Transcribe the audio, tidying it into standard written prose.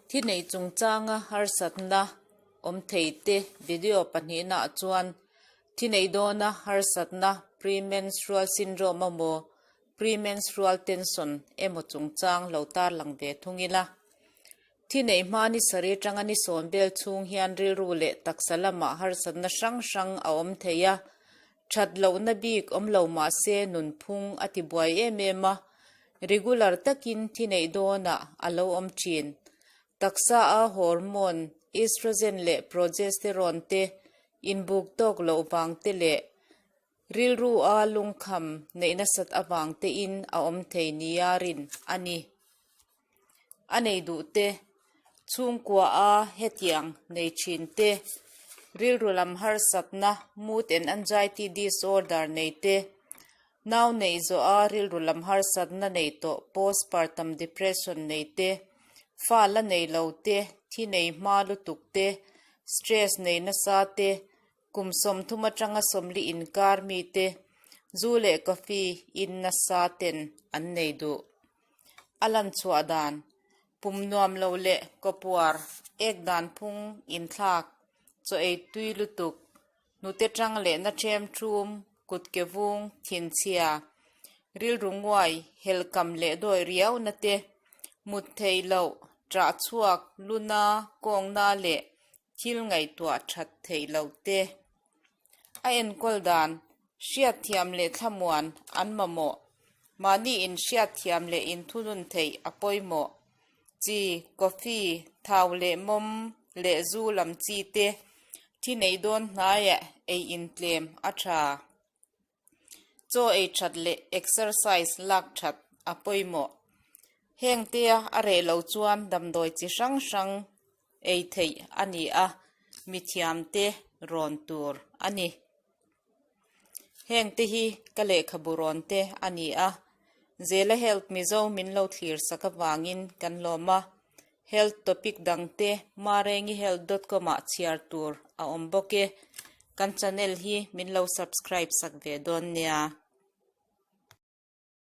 Thi nei chungchanga harsatna awm thei te video pahnihnaah chuan thi nei dawna harsatna premenstrual syndrome emaw premenstrual tension emaw chungchang lo tarlang ve thung ila. Thi neih hma ni sarih atanga ni sawm vel chhung hian rilru leh taksa lamah harsatna hrang hrang a awm thei a, that lohna bik awm lo mah se nunphung a ti buai em em a, regular takin thi neih dawnah a lo awm thin. Taksa a hormone estrogen leh progesterone te inbuk tawk loh vang te leh Rilru a lungkham neih nasat avang tein a awm thei nia rin a ni. A nei duh te, chhungkua a hetiang nei thin te, rilru lam harsatna, mood and anxiety disorder nei te, nau neih zawh a rilru lam harsatna nei tawh postpartum depression nei te, fa la nei lo te, thi nei hma lutuk te, stress nei nasa te, Kum 30 atanga 40 inkar mite zu leh coffee in nasa ten an nei duh. A lan chhuah dan, pum nuam lo leh kawpuar ek dan phung inthlak, chaw ei tui lutuk, hnute tang leh na ṭhem ṭhum, kut ke vung, thinchhia, rilru nguai, helkam leh dawi riauna te, mut theih loh, ṭah chhuak, luna, kawngna leh Thil ngaihtuah that theih loh te, a enkawl dan, hriatthiam leh thlamuan an mamawh, mahni inhriatthiam leh inthunun theih a pawimawh, chi, coffee, thau leh mawm leh zu lam chi te, thi nei dawn hnaiah ei intlem a tha. Chaw ei that leh exercise lak that a pawimawh. Heng tea a reh lo chuan damdawi chi hrang hrang ei theih a ni a, mithiamte rawn tur a ni. Heng te hi ka lehkhabu rawn te a ni a, Zela Health Mizo min lo thlir sak avangin kan lawm a, Health topic dangte marengihealth dot com ah chhiar tur a awm bawk e. Kan channel hi min lo subscribe sak ve dawn nia.